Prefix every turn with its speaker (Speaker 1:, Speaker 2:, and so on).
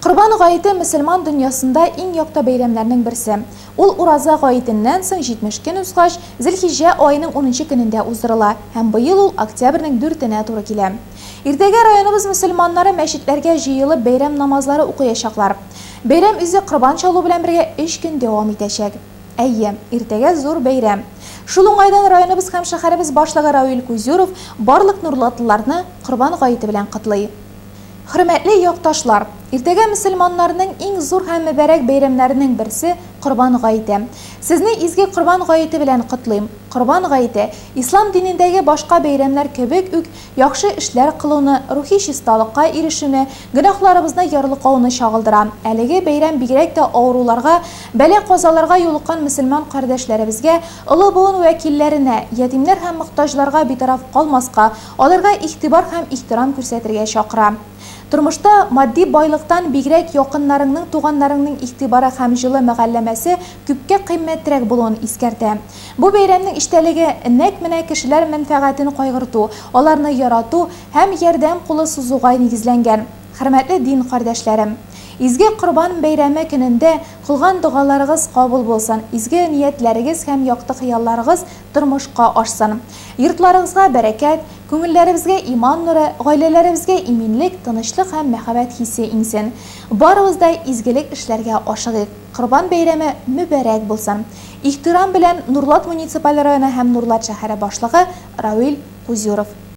Speaker 1: Корбан гаете мөселман дөньясында иң якты бәйрәмнәрнең берсе. Ул Ураза гаетеннән соң 70 көн узгач, Зөлхиҗҗә аеның унынчы көнендә уздырыла һәм быел ул октябрьнең дүртенә туры килә. Иртәгә районыбыз мөселманнары мәчетләргә җыелып бәйрәм намазлары укыячаклар. Бәйрәм үзе корбан чалу белән бергә өч көн дәвам итәчәк. Әйе, иртәгә зур бәйрәм. Шул уңайдан районыбыз һәм шәһәребез башлыгы Равил Кузюров барлык нурлатлыларны Корбан гаете белән котлый. Хөрмәтле якташлар! Иртәгә мөселманнарның иң зур һәм мөбарәк бәйрәмнәренең берсе, Корбан гаете. Сезне изге Корбан гаете белән котлыйм. Корбан гаете, ислам динендәге башка бәйрәмнәр кебек үк, яхшы эшләр кылуны, рухи чисталыкка ирешүне, гөнаһларыбызны ярлыкауны чагылдыра. Әлеге бәйрәм бигрәк тә авыруларга, бәла-казаларга юлыккан мөселман кардәшләребезгә, олы буын вәкилләренә, ятимнәр һәм мохтаҗларга битараф калмаска, аларга игътибар һәм ихтирам күрсәтергә чакыра. Тормышта матди байлыктан бигрәк якыннарыңның, туганнарыңның игътибары һәм җылы мәгалләмәсе күпкә кыйммәтрәк булуын искәртә. Бу бәйрәмнең эчтәлеге нәкъ менә кешеләр мәнфәгатен кайгырту, аларны ярату һәм ярдәм кулы сузуга нигезләнгән. Хөрмәтле дин кардәшләрем! Изге Корбан бәйрәме көнендә кылган догаларыгыз кабул булсын, изге ниятләрегез һәм якты хыялларыгыз тормышка ашсын. Йортларыгызга бәрәкәт, күңелләребезгә иман нуры, гаиләләребезгә иминлек, тынычлык һәм мәхәббәт хисе иңсен. Барыбыз да изгелек эшләргә ашыгыйк. Корбан бәйрәме мөбарәк булсын! Ихтирам белән, Нурлат муниципаль районы һәм Нурлат шәһәре башлыгы Равил Кузюров.